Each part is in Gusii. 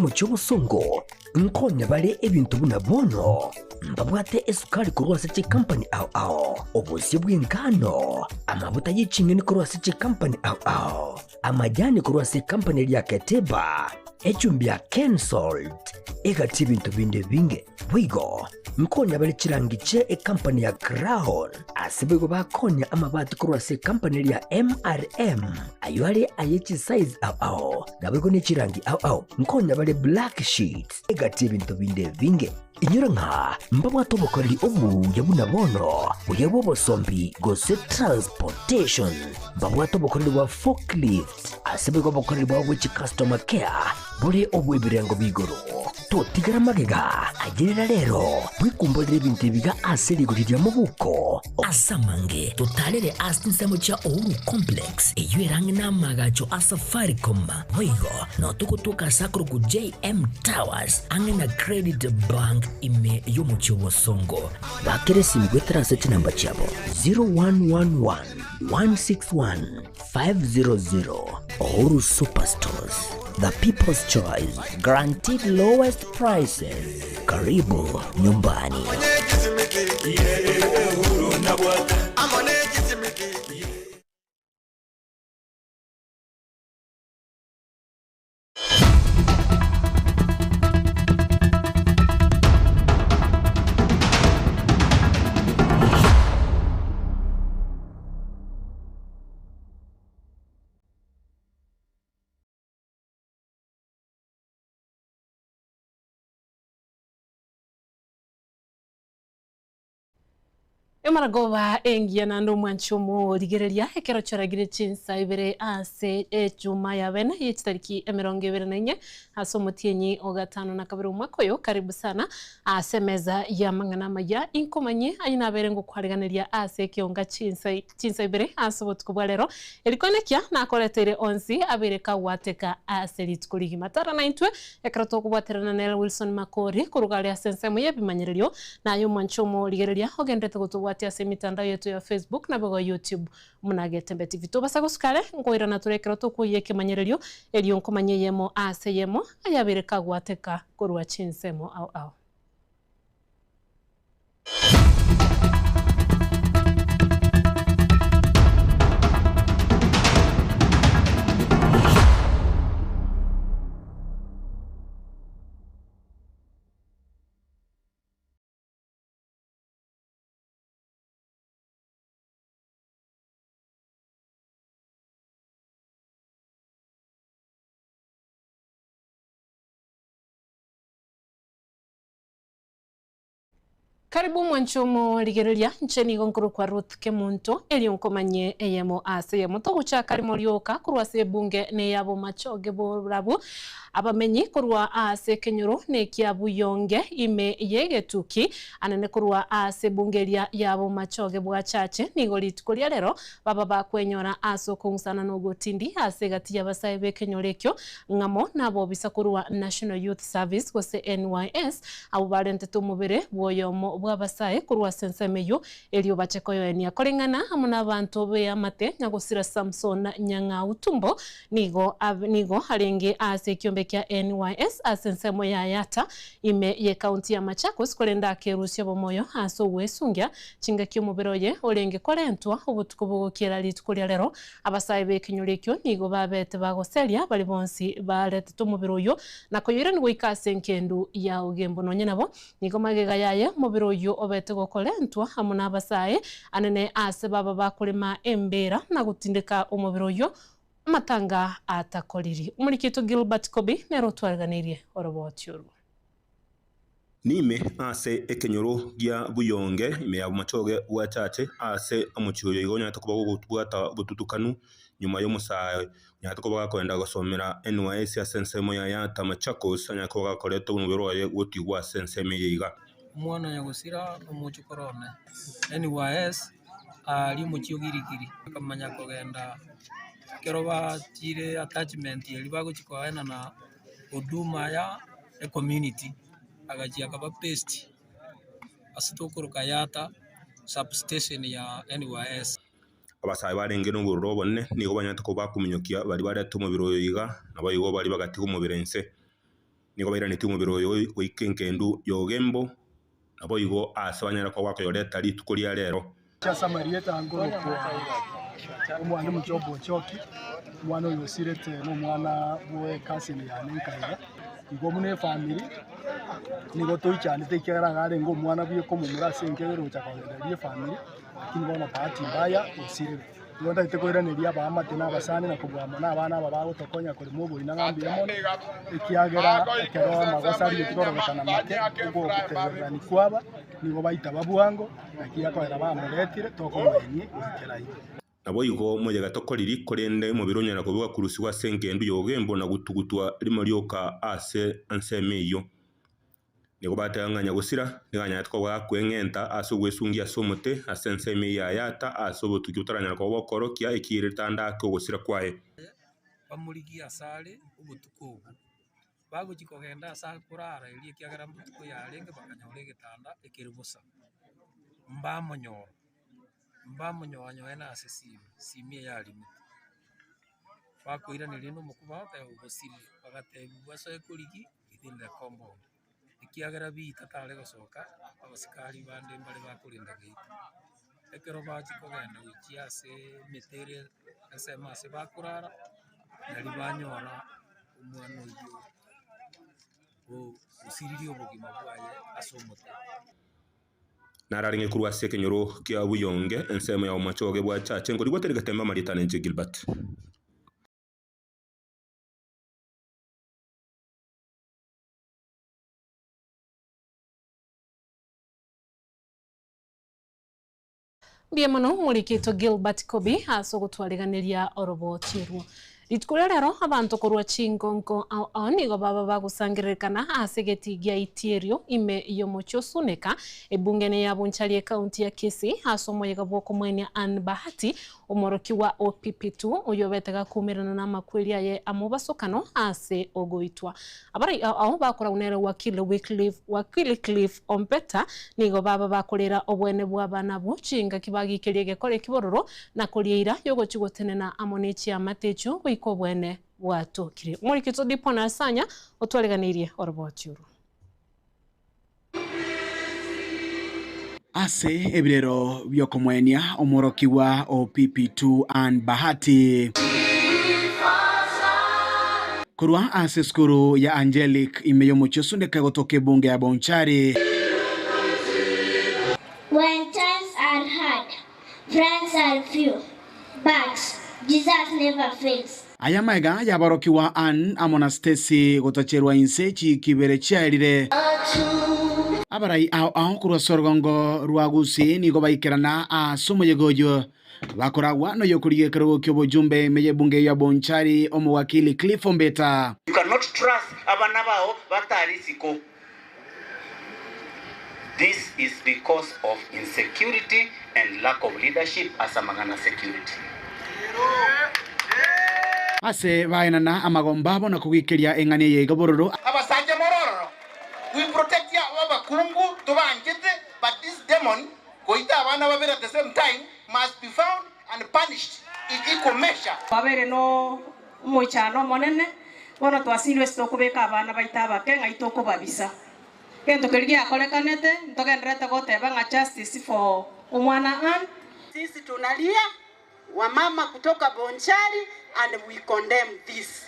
omochie obosongo, nkonya bare ebinto buna bono, mbabwate esukari korwa ase chikampani ao ao, obosie bw'engano, amabuta ye ching'eni korwa ase chikampani ao ao, amajani korwa ase ekampani eria ya Keteba, echumbi ya Kensalt, egati ebinto binde ebinge. Boigo nkonya bare chirangi chie ekampani ya Crown, ase boigo bakonya amabati korwa ase ekampani eria ya MRM, ayio are aye chisize ao ao, naboigo ne chirangi ao ao. Nkonya bare black sheets, egati ebinto binde ebinge. Inyora ng'a mbabwate obokoreri obuya buna bono, buya bw'obosombi gose transportation. Mbabwate obokoreri bwa forklift, ase boigo obokoreri bwabo bwe chicustomer care bore obw'ebirengo b'igoro. Totigara magega, ayerera rero, bwekumborere ebinto ebiga ase rigori ria mobuko. Ase amange totarere ase chinsemo chia Uhuru Complex, eyio ere ang'e n'amaagacho a Safaricom. Boigo nao togotoka ase akorokwa JM Towers, ang'e na Credit Bank ime y'omochie o Bosongo. Bakera esimi goetera ase chinamba chiabo 0111 161 500 Uhuru Superstores, the people's choice, guaranteed lowest prices. Karibu nyumbani. Emaragoba engiya naende omwanchi omorigereria ekero chiaragire chinsa ibere ase echuma ya bene ye chitariki emerongo ebere na inye ase omotienyi o gatano na kabere omwaka oyo. Karibu sana ase emeza y'amang'ana amaya. Inkomanyie aye nabere ngokwariganeria ase ekionga chinsa chinsa ibere ase obotuko bwa rero. Eri koenekia nakoreteire onsi abeire kagwateka ase rituko rigima. Tara naintwe Ekero tokobwaterana nere Wilson Makori koruga aria ase ensemo y'ebimanyererio, na aye omwanche omorigereria ogenderete gotobwatia ase emitandao yaito ya Facebook naboigo YouTube buna Getembe TV. Tobasa gosuka are, nkoirana tore ekero tokoyia ekemanyererio erio nkomanya eyemo ase eyemo ayabeire kagwateka korwa chinsemo ao ao. Karibu mwanche omorigereria, inche nigo nkorokwa Ruth Kemunto, erio nkomanye eyemo ase eyemo. Togochaka rimo rioka korwa ase ebunge neyabomachoge borabu, abamenyi korwa ase ekenyoro nekia Buyonge ime yegetuki, anene korwa ase ebunge eria yabomachoge bwa Chache, nigo rituko ria rero baba bakwenyora ase okong'usana na ogotindi ase egati y'abasae b'ekenyoro ekio ng'amo nabobisa korwa National Youth Service gose NYS, abwo barentete omobere bw'oyomo bw'abasae korwa ase ensemo eyio, erio bache koyoenia. Koreng'ana amo nabanto b'eamate, nyagosira Samson Nyang'au Tumbo nigo nigo arenge ase ekiombe kia NYS ase ensemo ya Yatta ime y'ecounty ya Machakos, korende akerusia obomoyo ase ogwesungia chingaki omobere oye orenge korentwa obotuko bogokiera rituko ria rero. Abasae b'ekenyoro ekio nigo babete bagoseria baria bonsi baretete omobere oyio na koyoirania goika ase engendu ya ogembo. Nonye nabo, nigo magega yaye omobere oyio obete gokorentwa amo nabasae anene aase baba bakorema embeera na gotindeka omobere oyio amatanga atakoriri. Omoriki oito Gilbert Kobi nere otwareganeirie oroboti orwo. Nime ase ekenyoro gia Buyonge, ime ya Bomachoge bwa Chache, ase omochie oyo iga onyarete koba gogobwata obotutukanu nyuma y'omosae onyarete koba gakoenda gosomera NYS ase ensemo ya Yatta Machakos, anyare koba gakoreta omobere oye gotigwa ase ensemo eye iga. Omwana oyo gosira nomochokoro one, NYS, aaria omochie o Girigiri, akamanya kogenda ekero bachire attachment eria bagochia koenana huduma ya ecommunity, agachia akaba based ase tokoroka Yatta substation ya NYS. Abasae barenge nobororo obonene nigo banyarete koba bakominyokia baria barete omobere oyo iga, naboigo baria bagatiga omobere inse. Nigo bairanetie omobere oyo goika engendu y'ogembo, naboigo aase banyare koba bakoyoreta rituko ria rero. Ase amarieta nkorokwa Omwalimu Job Ochoki, omwana oyo osirete nomwana bwe ecousin yane nkaiga. Igo buna efamiri nigo toichanete ekiagera iga arenge omwana bweka omomura ase enka eye orogocha kogendereria efamiri, lakini bono bahati mbaya osirire. Igo ntagete koiraneria abaamate na abasani na kobua amo nabana aba bagotokonya korema oboina ng'a mbuya mono, ekiagera ekero amagoso arigetie kororekana make, ogotebererania kwaba nigo baitaba bwango, naki akoera bamoretire tokomoenia goikera iga. Naboigo moyega tokoriri, korende omobere onyare koba ogakurusigwa ase engendu y'obogembo na gotugutwa rimo rioka ase ensemo eyio. Nigo bateba ng'a nyagosira nigo anyarete koba gakweng'enta ase ogwesungia ase omote ase ensemo eye yayata ase obotuki botaranyara koba bokoorokia ekiirerete ande ake ogosira kwaye. Bamorigie asare obotuko obwo, bagochia kogenda ase akorara erio ekiagera mbotuko yarenge bakanyora egetanda ekere bosa, mbamonyora, mbamonyoanyoe na ase esimi, esimi eye arimete. Bakoiraneria rende omokuba bagoteba obosirire, bagatebiwa basoe korigia. Within the compound, ekiagera biita tare gosoka, abasikari bande mbare bakorenda geita. Ekero bachia kogenda gochia ase emete ere ensemo ase bakorara, nari banyora omwana oyio osiririe obogima bwaye ase omote. Nararenge korwa ase ekenyoro kia Buyonge, ensemo ya Bomachoge bwa Chache, nkorigwa teri getembe amarieta ane inche Gilbert. Mbuya mono morikito Gilbert Kobi ase ogotwariganeria oroboti orwo. Rituko ria rero abanto korwa chingonko ao ao nigo baba bagosangererekana ase egetii gia Itierio ime y'omochie o Suneka, ebunge ya Bonchari ekaunti ya Kisii ase omoyega bw'okomoenia Ann Bahati Omworokigwa o Pipitu, oyobete gakuumerana namakweri aye amobasokano ase ogoitwa. Abarai ao ao bakoragwa nere Wakili Wycliffe, Wakili Cliff Ompeta, nigo baba bakorera obwene bw'abana abwo chingaki bagikeria egekora ekibororo na koria eira y'ogochia gotenena amo ne chiamate echio goika obwene bwatokire. Omoriki Todipon Asanya otwareganeirie oroboti orwo. Ase ebirero bi'okomoenia omworokigwa o PP2 Ann Bahati. Korwa ase esukuru ya Angelic ime y'omochie o Sundeka egotoka ebunge ya Bonchari. When times are hard, friends are few, but Jesus never fails. Aya amaiga y'aborokigwa Ann amo na Stacy gotacherwa inse chiiki ibere chiaerire. Abarai ao ao korwa ase orogongo rwa Gusii nigo baikerana ase omoyega oyio bakoragwa noyokorigia ekerogo ki'obojumbe ime y'ebunge ya Bonchari omowakili Cliff Ombeta. You cannot trust abana bao batari isiko. This is because of insecurity and lack of leadership ase amang'ana security. Ase baenana amagomba abo na kogikeria eng'ana eye iga bororo. Abasacha more ororo, we protect abakungu tobanchete but this demon goita abana babere at the same time must be found and punished in equal measure. Twabeire nomoichano omonene, bono twasinyirwe ase tokobeka abana baito abake ng'ai tokobabisa. Egento keria giakorekanete, ntogendererete goteba ng'a justice for omwana Ann. Sisi tunalia wamama kutoka Bonchari and we condemn this.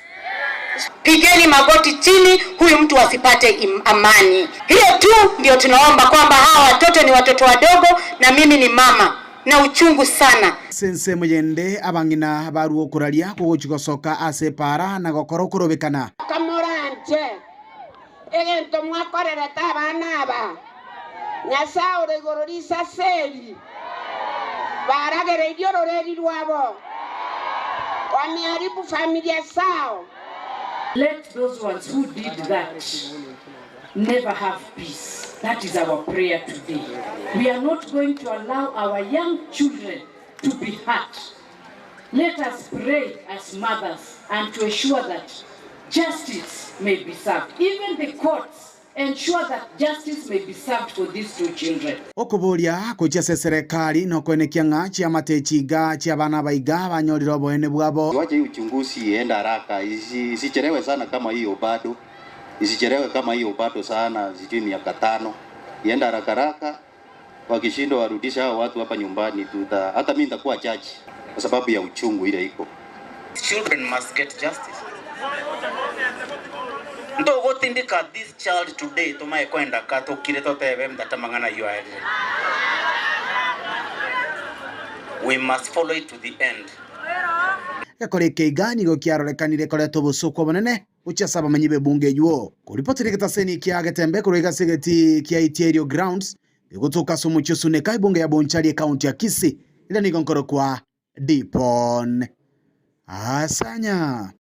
Pigeni magoti chini, huyu mtu asipate amani. Hiyo tu ndio tunaomba kwamba hawa watoto ni watoto wadogo na mimi ni mama na uchungu sana. Ase ensemo yende abang'ina barue okoraria kogochia gosoka ase epaara na gokora okorobekana. Kamoranche egento mwakorerete abana aba, Nyasae ore igoro risase eri, baragereirie ororeeri rwabo, wameharibu familia zao. Let those ones who did that never have peace. That is our prayer today. We are not going to allow our young children to be hurt. Let us pray as mothers and to ensure that justice may be served. Even the courts ensure that justice may be served for these two children. Okoboria gochia ase eserekari nokoenekia ng'a chiamate echi iga chi'abana aba iga banyorire oboene bwabo. Wacha hii uchunguzi iende haraka, isichelewe sana kama hiyo bado. Isichelewe kama hiyo bado sana, sijui miaka tano iende haraka haraka. Wakishindwa warudisha hao watu hapa nyumbani, tuta hata mimi nitakuwa jaji kwa sababu ya uchungu ile iko. Children must get justice. Ntogotindika this child today tomae kwenda ka tokire totebe mtata mang'ana ayio aerire. We must follow it to the end. Egekora eke iga nigo kiarorekanire koreta obosooku obonene gochia ase abamenyi b'ebunge eyio. Koripotera egetaseni kia Getembe korwa egasi egetii kia Itierio Grounds gegotoka ase omochie o Suneka ebunge ya Bonchari ekaunti ya Kisii eria nigo nkorokwa Dipon Asanya.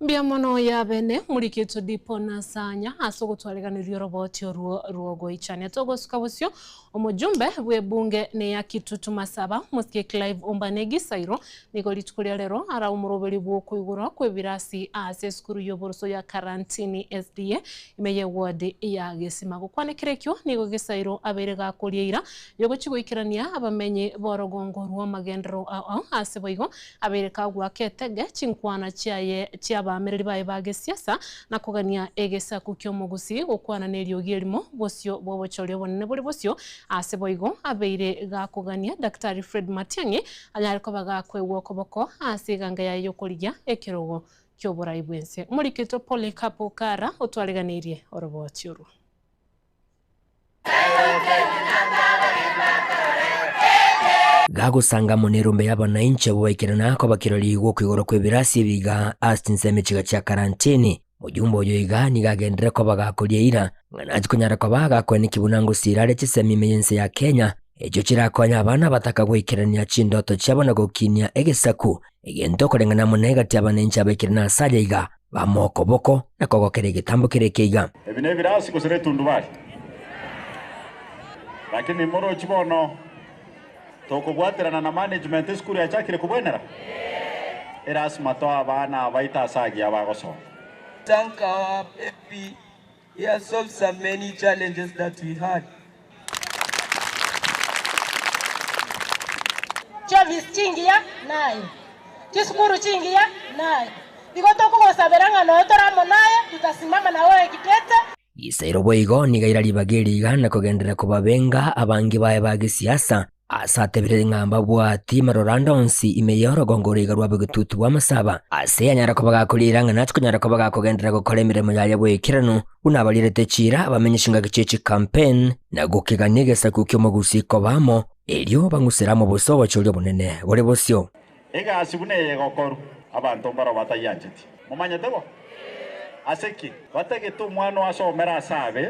Mbuya mono yabene moriketwe Dipo na Sanya ase ogotwareganeria oroboti orwo rw'ogoichania. Togosuka bosio omojumbe bw'ebunge neya Kitutu Masaba Mosike Clive Ombanegi Sairo nigo rituko ria rero ara omoroberi bw'okoigorwa kw'ebirasi ase esukuru y'oboroso ya Karantini SDA ime y'eward ya Gesima. Gokwana ekero ekio nigo Gesairo abeire gakoria eira yogochia goikerania abamenyi b'orogongo rw'amagenderero ao ao ase boigo Abeire kagoaka etege chinkwana chiaye chi'abaamereri baye ba gesiasa, na kogania egesaku ki'omogusii gokwana neriogi erimo bosio bw'obochori obonene bore bosio. Ase boigo abeire gakogania Daktari Fred Matiang'i anyare koba gakoegwa okoboko ase eganga yaye y'okorigia ekerogo ki'oborai bw'ense. Omorikito Polycarp Okara otwareganeirie oroboti orwo. Gagosanga amo nerombe y'abanainchi abwo baikerana koba kirori gw'okoigorwa kw'ebirasi ebi iga ase chinsemo echiga chia karantini. Mojumbe oyo iga nigo agenderere koba gakoria eira, ng'a nachie konyara koba gakoenekia buna ngosiira are chisemi ime y'ense ya Kenya, echio chirakonye abana abataka goikerania chindoto chiabo na gokinia egesaku, egento okoreng'ana amo na egati y'abanainchi abaikerana ase aria iga. Bamoa okoboko na kogokera egetambo keria ekeiga. Ebi nebirasi gose netundubari? Lakini morochi bono tokobwaterana na management esukuru yachakire kobwenera? Erasima toe abana abaito ase agiya bagosoma. Thank our MP, he has solved some many challenges that we had. Chiofisi chingiya naye, chisukuru chingiya naye. Igo tokogosabera ng'a noyo tore amo naye, tutasimama na wewe kidete. Gisairo boigo nigo aira ribaga eri iga na kogenderera kobabenga abange baye ba gesiasa, ase atebire ng'a mbabwati maroro ande onsi ime y'orogongo oroiga rwa bogetutu bw'amasaba, ase anyare koba gakoriira ng'a nache konyara koba gakogenderera gokora emeremo yaye boikeranu, buna abarierete chiira abamenye chingaki chie chicampaign, na gokegania egesaku ki'omogusii koba amo, erio bang'usere amo bosa obochori obonene bore bosio. Egasi buna eye egokorwa, abanto mbarabwo batayiancheti. Momanyete bo? Ase ki? Batagete omwana oo asomere ase abe,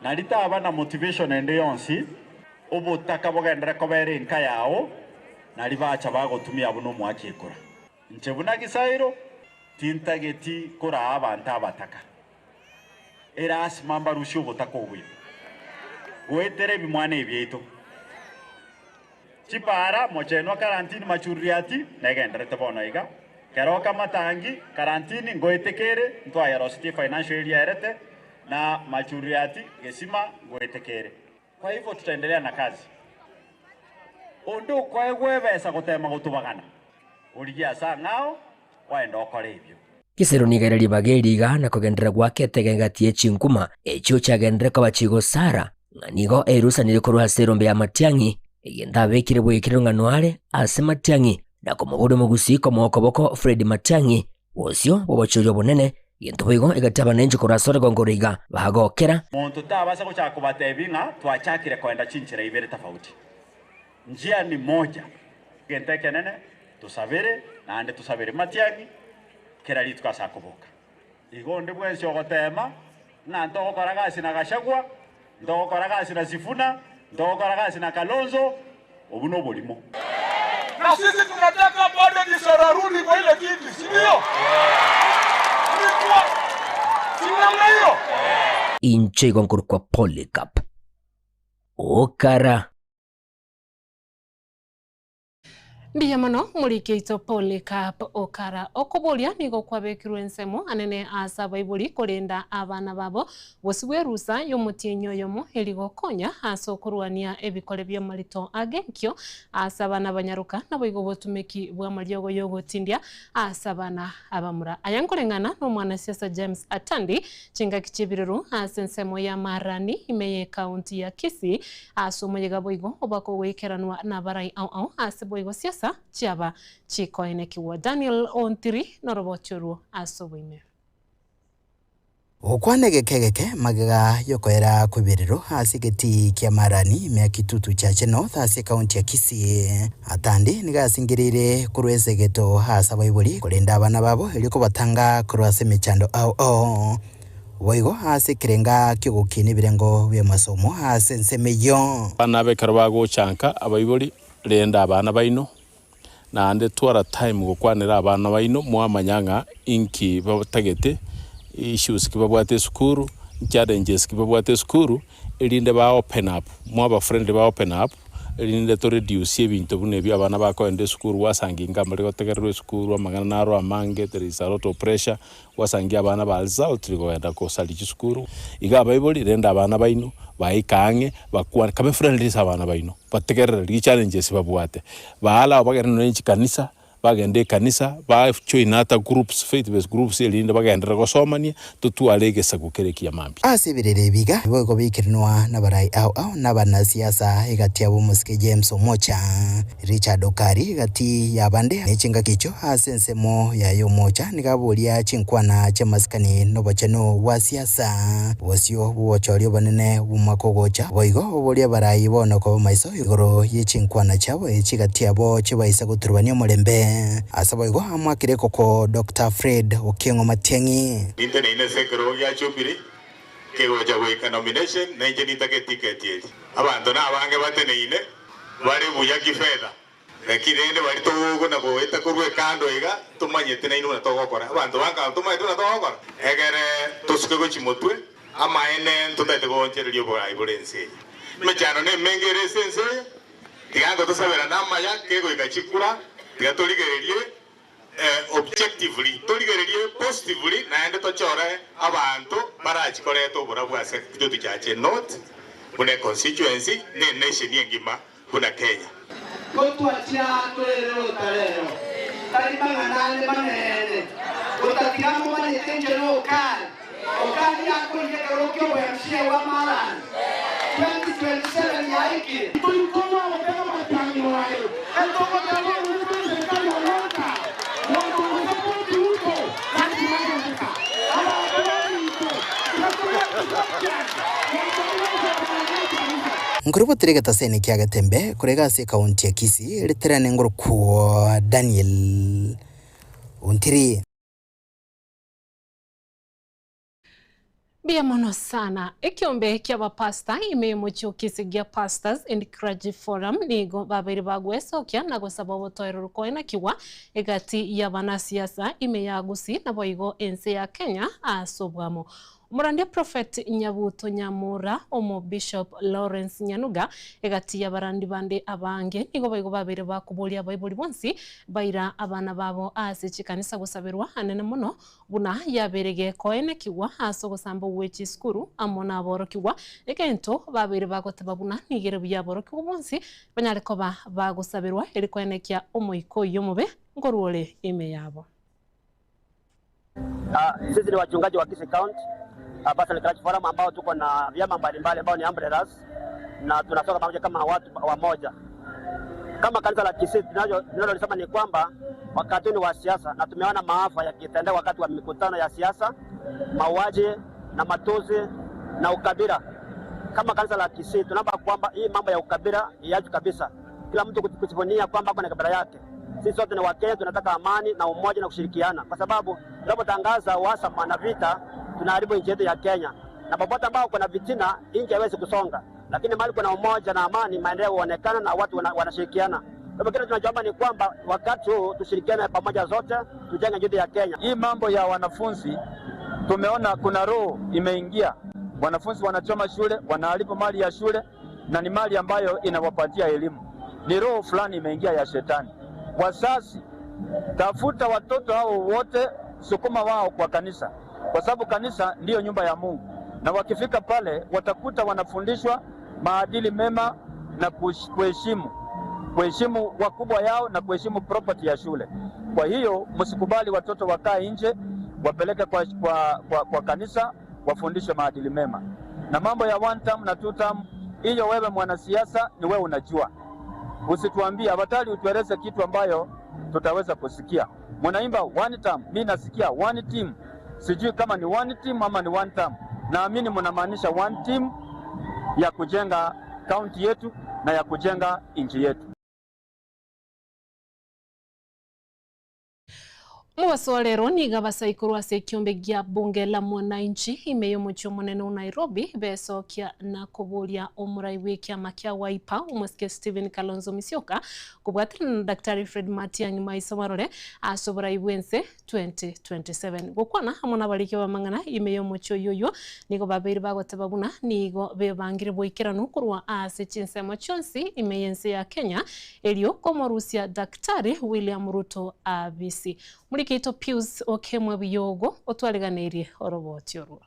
nari taba na motivation ende yonsi, obotaka bogenderere koba ere enka yao, nari bacha bagotumia buna omoaki ekura. Inche buna Gisairo, tintageti koraa abanto abataka. Erasima mbarusie obotaka obo ime, goetera ebimwana ebi biaito. Chipaara, mochenwa karantini machurriati, negendererete bono iga. Keroka matangi, karantini ngoeteka ere, ntwayerosetie financial area erete, na machurriati, gesima, ngoeteka ere. Kwa hivyo tutaendelea na kazi. Onde okoegwa ebesa gotema gotubagana, origie ase ang'ao, kwaenda okore ebio. Gisero nigo ere ribaga eri iga na kogenderera goaka etege egati ye chinkuma echio chiagenderere koba chigosara, ng'a nigo erusanire korwa ase erombe ya Matiang'i, egento abekire bwekire rong'ano are ase Matiang'i na komoboria omogusii komoa okoboko Fred Matiang'i bosio bw'obochori obonene, egento boigo egati abanenchi korwa ase orogongo oro iga bagokera. Monto tabasa gochaka kobatebia ng'a twachakire koenda chinchera ibere tofauti. Njia ni moja. Egento ekenene tosabere naende tosabere matiang'i kera rituko ase akoboka. Igo onde bwensi ogoteema ng'a ntogokora gasi na Gachagua, ntogokora gasi na Sifuna, ntogokora gasi na Kalonzo, obwo noborimo. Na sisi tunataka bado Gisaro arudi kwa ile kiti, si ndio? Ni kwa si namna hiyo? Inche igo nkorokwa Polycarp Okara. Mbuya mono moriki oito Polycarp Okara. Okoboria nigo kwabekirwe ensemo anene ase abaibori korenda abana babo gose bw'erusa y'omotienyi oyomo eri gokonya ase okorwania ebikore bi'amarito agenkio ase abana abanyaroka naboigo obotumeki bw'amariogo y'ogotindia ase abana abamura. Aya nkoreng'ana n'omwanasiasa James Atandi chingaki chi'ebirero ase ensemo ya Marani ime y'ecounty ya Kisii Ase omoyega boigo obakogoikeranwa nabarai ao ao ase boigo siasa chiaba chikoenekigwa. Daniel Ontiri noroboti orwo ase oboime. Gokwana egeke egeke magega y'okoera kw'ebirero ase egetii kia Marani ime ya Kitutu Chache North ase ekaunti ya Kisii. Atandi nigo asingereire korwa esegeto ase abaibori korenda abana babo erio kobatanga korwa ase emechando ao ao. Boigo ase ekerenga ki'ogokiina ebirengo bi'amasomo ase ensemo eyio. Abana aba ekero bagocha nka abaibori, renda abana baino, naende twara time gokwanera abana baino mwamanya ng'a inki batagete, issues ki babwate esukuru, challenges ki babwate esukuru, erinde ba open up, mwaba friendly ba open up, erinde to reduce ebinto buna ebio abana bakoenda esukuru gwasangi inga mbare gotegererwa esukuru amang'ana naro amange, there is a lot of pressure, Gwasangia abana ba resultly kogenda kosaria chisukuru. Iga abaibori renda abana baino, baike ang'e, bakwane, kabe friendly ase abana baino, bategerere rigia challenges babwate. Baare abwo bagende nonya ne chikanisa, bagende ekanisa, ba join ata groups, faith based groups erinde bagenderere gosomania, totware egesaku kere ekiya mambia. Ase ebirero ebi iga nigo bikobikeranwa nabarai ao ao na abanasiasa egati yabo omosike James Omocha. Richard Okari gati y'abande ne chingaki echio ase ensemo yaye omocha nigo aboria chinkwana chi'amasikani n'obochenu bwa siasa, bosio bw'obochori obonene bw'omwaka ogocha, boigo oborie abarai bono koba maiso igoro ye chinkwana chiabo echi gati yabo chibaise goturubania omorembe. Ase boigo amoakire ekoko Doctor Fred Okieng'o Matiang'i. Ninteneine ase ekerogo gia Jubilee kegocha goika nomination, na inche nintake eticket eria. Abanto nabange bateneine. Bare buya kifedha, naki rende baria togokuna goeta korwa ekando iga, tomanyete nainwe buna togokora. Abanto ba nkao tomanyete buna togokora, egere tosuke gochia motwe amaene ntotagete goonchoreria oborai bore ense eye. Emechando nemenge ere ase ense eye, tiga ngotosaberane amaya kegoika chikura, tiga torigererie objectively, torigererie positively naende tochore abanto barachi koreta oborabu ase Kitutu Chache North buna econstituency ne enation engima buna Kenya. Gotwachia torere rotarero, tari mang'ana ande manene, gotatiga momanyete inche nokare. Okari akorire ekerogo ki'oboMCA bwa Marani 2027 yaikire. Toikorwa gotega amatang'iro aye, etogoteba obobe bw'eserikari ya Walter, monto ogosapoti Ruto lasima agochika. Abanto baminto, tiga tobwate Christian, monto oria ogosoa ne chikanisa. Nkorobotire egetaseni kia Getembe korega ase ekaunti ya Kisii riterane ngorokwo Daniel Ontiri. Mbuya mono sana. Ekiombe ki'abapastor ime y'omochie o Kisii gia Pastors and Clergy Forum nigo babeire bagwesokia na gosaba obotoereru koenakigwa egati y'abanasiasa ime ya Gusii naboigo ense ya Kenya ase obwamo. Omorandia Prophet Nyabuto Nyamura, Omobishop Lawrence Nyanuga egati y'abarandi bande abange nigo boigo babeire bakoboria abaibori bonsi baira abana babo ase chikanisa gosaberwa anene mono Buna yabeire gekoenekigwa ase ogosamba gwe chisukuru amo naborokigwa, egento babeire bagoteba buna nigo ere buya aborokigwa bonsi banyare koba bagosaberwa eri koenekia omoika oyio omobe nkorwa ore ime yabo. Sisi ni wachungaji wa Kisii County Apostolic Church Forum ambao tuko na vyama mbalimbali ambao ni umbrellas na tunatoka pamoja kama watu wamoja. Kama kanisa la Kisii tunalolisema ni kwamba wakati ni wa siasa na tumeona maafa yakitendeka wakati wa mikutano ya siasa, mauaji na matusi na ukabila. Kama kanisa la Kisii tunaomba kwamba hii mambo ya ukabila iachwe kabisa, kila mtu kujivunia kwamba ako na kabila yake. Sisi sote ni Wakenya, tunataka amani na umoja na kushirikiana, kwa sababu tunapotangaza uhasama na vita tunaharibu nchi yetu ya Kenya, na popote ambao kuna vitina nchi haiwezi kusonga, lakini mahali kuna umoja na amani, maendeleo huonekana na watu wanashirikiana. Kwa hivyo kile tunachoomba ni kwamba wakati huu tushirikiane pamoja zote, tujenge nchi ya Kenya. Hii mambo ya wanafunzi tumeona kuna roho imeingia, wanafunzi wanachoma shule, wanaharibu mali ya shule, na ni mali ambayo inawapatia elimu. Ni roho fulani imeingia ya shetani. Wazazi, tafuta watoto hao wote, sukuma wao kwa kanisa, kwa sababu kanisa ndiyo nyumba ya Mungu, na wakifika pale watakuta wanafundishwa maadili mema na kuheshimu kuheshimu wakubwa yao na kuheshimu property ya shule. Kwa hiyo msikubali watoto wakae nje, wapeleke kwa, kwa, kwa, kwa kanisa wafundishwe maadili mema. Na mambo ya one term na two term, hiyo wewe mwanasiasa ni wewe unajua, usituambie abatali, utueleze kitu ambayo tutaweza kusikia. Mnaimba one term, mi nasikia one team, sijui kama ni one team ama ni one term. Naamini mnamaanisha one team ya kujenga kaunti yetu na ya kujenga nchi yetu. Omobaso wa rero nigo abasaikuru ase ekiombe gia bunge la mwananchi ime y'omochie omonene o Nairobi besokia na koboria omorai bwa ekiama kia Wiper omosike Stephen Kalonzo Musyoka kobwaterana na Daktari Fred Matiang'i maiso marore ase oborai bwa ense 2027. Gokwana amo nabariki b'amang'ana ime y'omochie oyio oyio nigo babeire bagoteba buna nigo bebangire boikeranu korwa ase chinsemo chionsi ime y'ense ya Kenya erio komorusia Daktari William Ruto abisi. Morikeito Pius Okemwa Biyogo otwariganeirie oroboti orwo.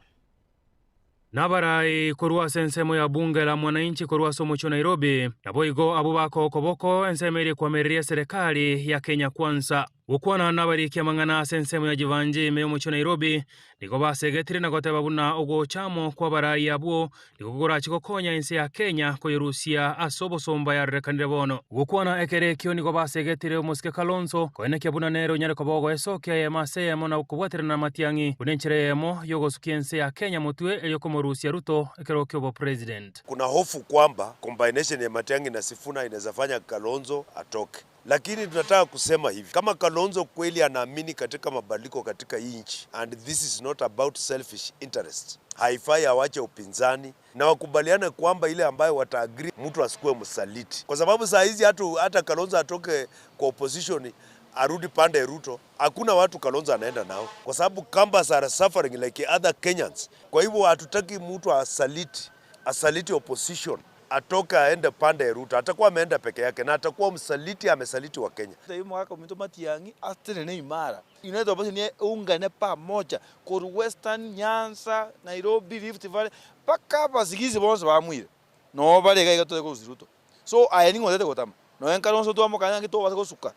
Nabarai korwa ase ensemo ya bunge la mwananchi korwa ase omochie o Nairobi, naboigo abwo bakoa okoboko ensemo eria ekwamereria eserekari ya Kenya Kwanza. Gokwana nabariki amang'ana ase ensemo ya Jivanjii ime y'omochie o Nairobi, nigo basegetire na goteba buna ogocha amo kw'abarai abwo nigo kogorache gokonya ense ya Kenya koyerusia ase obosomba yarorekanire bono. Gokwana ekero ekio nigo basegetire omosike Kalonzo koenekia buna nere onyare koba ogoesokia eyemo ase eyemo na kobwaterana namatiang'i buna enchera eyemo y'ogosukia ense ya Kenya motwe erio komorusia Ruto ekero ki'obopresident. Kuna hofu kwamba combination ya Matiang'i na Sifuna inaweza fanya Kalonzo atoke. Lakini tunataka kusema hivi, kama Kalonzo kweli anaamini katika mabadiliko katika hii nchi, and this is not about selfish interest, haifai awache upinzani na wakubaliane kwamba ile ambayo wataagree, mtu asikuwe msaliti, kwa sababu saa hizi hata, hata Kalonzo atoke kwa opposition arudi pande Ruto, hakuna watu Kalonzo anaenda nao, kwa sababu Kambas are suffering like other Kenyans. Kwa hivyo hatutaki mtu asaliti, asaliti opposition atoke aende pande ya Ruto, atakuwa ameenda peke yake na atakuwa msaliti, amesaliti wa Kenya. Hii mwaka ominto Matiang'i atenene imara United Opposition ungane pamoja koru Western, Nyanza, Nairobi, Rift Valley mpaka abasigisi bonsi bamwire no bare iga iga tore korusia Ruto so aye ning'o otete gotama nonya Kalonzo twamokanya ng'a tobasa gosuka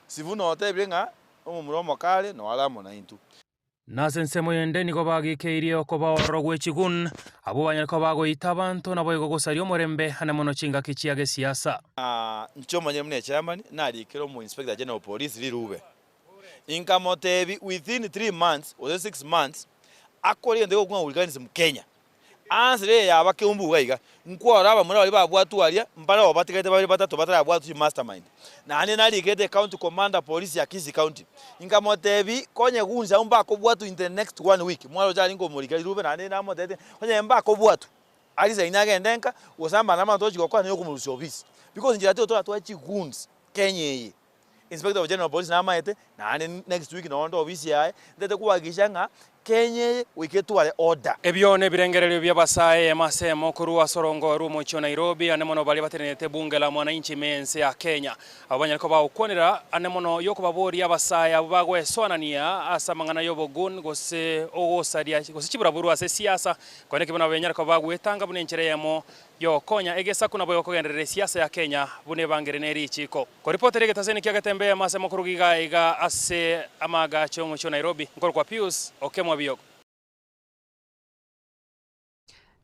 Sifuna otebire ng'a omomura omokare noare amo naintwe. Na ase ensemo yende nigo bagikeirie okoba ororo gwe chigun, abwo banyare koba bagoita abanto, naboigo gosaria omorembe ane mono chingaki chia gesiasa. Inche omonyene buna echairman narikire omo inspector general of police rirube, inkamotebia within 3 months gose 6 months akore egento gekong'a hooliganism Kenya. Answer eye yaba keumbu iga iga, nkwarora abamura baria babwatwa aria, mbare oo batigarete babere batato batarabwatwa chimastermind. Naende narikete county commander police ya Kisii county, nkamotebia konye gunsi abwo mbakobwatwa in the next one week, mwaroche aria nkomorikera rirube naende namotebetie onye mbakobwatwa, aresign agende nka, gose amaandamano togochi gokora nigo okomorusia ofisi. Because inchera toratware chigoons Kenya eye. Inspector of General Police namaete, naende next week noo nde ofisi yaye, ntete kohakikisha ng'a Kenya eye goika etware order. Ebio nebirengererio bi'abasae eyemo ase eyemo korwa ase orongo rw'omochie o Nairobi, ande mono baria batenenete ebunge la mwananchi ime y'ense ya Kenya. Abwo banyare koba bagokwanera ande mono y'okobaboria abasae abwo bagwesoanania ase amang'ana y'obogun gose ogosaria gose chiburaburu ase esiasa, korende ki buna benyare koba bagwetanga buna enchera eyemo Y'ogokonya egesaku nabo egokogenderera esiasa ya Kenya buna ebangere ne richiiko. Koripotera egetaseni kia Getembe emo ase mokoruga iga iga ase amaagacho y'omochie o Nairobi, nkorokwa Pius Okemwa Biyogo.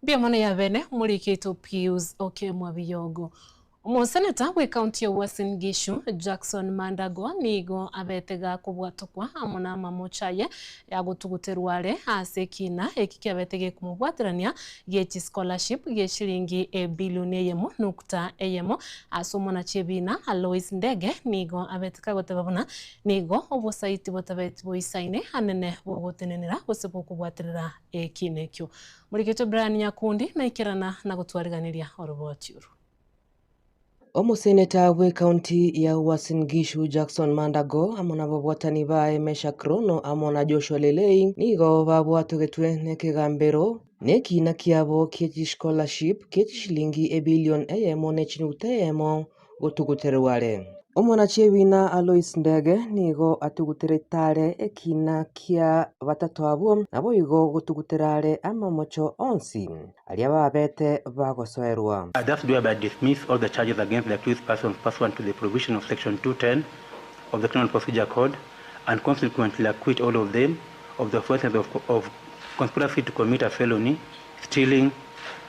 Mbuya mono yabene omoriki oito Pius Okemwa Biyogo. Omoseneta bw'ecounty ya Uasin Gishu, Jackson Mandago nigo abete gakobwatokwa amo namamocho aye yagotuguterwa are ase ekina eki kiabete gekomobwaterania gie chischolarship gie shilingi ebilioni eyemo nukta eyemo ase omonachi ebina Alois Ndege nigo abete kagoteba buna nigo obosaiti botabeti boisaine anene bogotenenera gose bokobwaterera ekina ekio. Moriketwe Brian Nyakundi naikerana na gotwariganeria oroboti oru. Omoseneta bw'ecounty ya Uasin Gishu Jackson Mandago amo nababwatani baye Meshack Rono amo na Joshua Lelei nigo babwatogetwe nekegambero nekina kiabo kie chischolarship kie chishilingi ebilion eyemo ne chinuguta eyemo gotuguterwa are. Omonachiebina Alois Ndege nigo atuguterete are ekina kia batato abwo, naboigo gotugutera are amamocho onsi aria babete bagosoerwa. I thus do hereby dismiss all the charges against the accused persons pursuant to the provision of section 210 of the Criminal Procedure Code and consequently acquit all of them of the offences of, of conspiracy to commit a felony, stealing,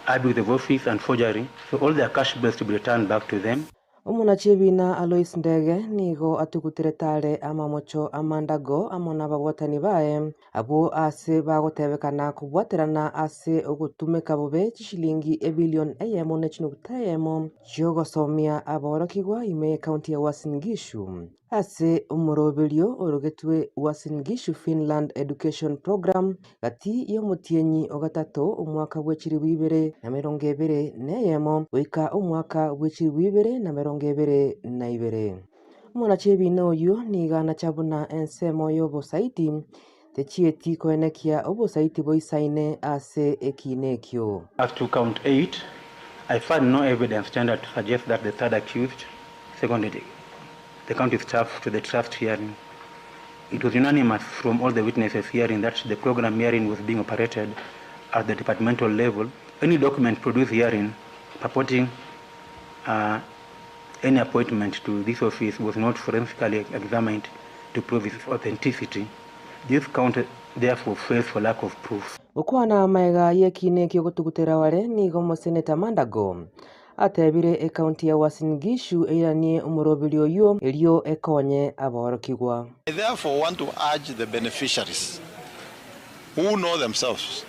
abuse of office and forgery, so all their cash bills to be returned back to them. Omonachiebina Alois Ndege nigo atuguterete are amamocho amandago amo nababwatani baye, abwo ase bagotebekana kobwaterana ase ogotumeka bobe chishilingi ebilion eyemo ne chinuguta eyemo chi'ogosomia aborokigwa ime y'ecounty ya Uasin Gishu ase omoroberio orogetwe Uasin Gishu Finland Education Programme Gati y'omotienyi o gatato omwaka bwe chilifu ibere na emerongo ebere neyemo goika omwaka bwe chilifu ibere na emerongo ebere na ibere. Omonachi-ebiina oyio nigo anacha buna ensemo y'obosaiti, techieti koenekia obosaiti boisaine ase ekiina ekio. As to count 8, I find no evidence tendered to suggest that the third accused seconded the county staff to the trust hearing. It was unanimous from all the witnesses hearing that the program hearing was being operated at the departmental level. Any document produced hearing purporting uh, any appointment to this office was not forensically examined to prove its authenticity. This count therefore fails for lack of proof. Gokwana magega y'ekiina ekio gotugutera ware nigo Omoseneta Mandago Atebire ekaunti ya Uasin Gishu eiranie omoroberio oyio erio ekonye aborokigwa. I therefore want to urge the beneficiaries who know themselves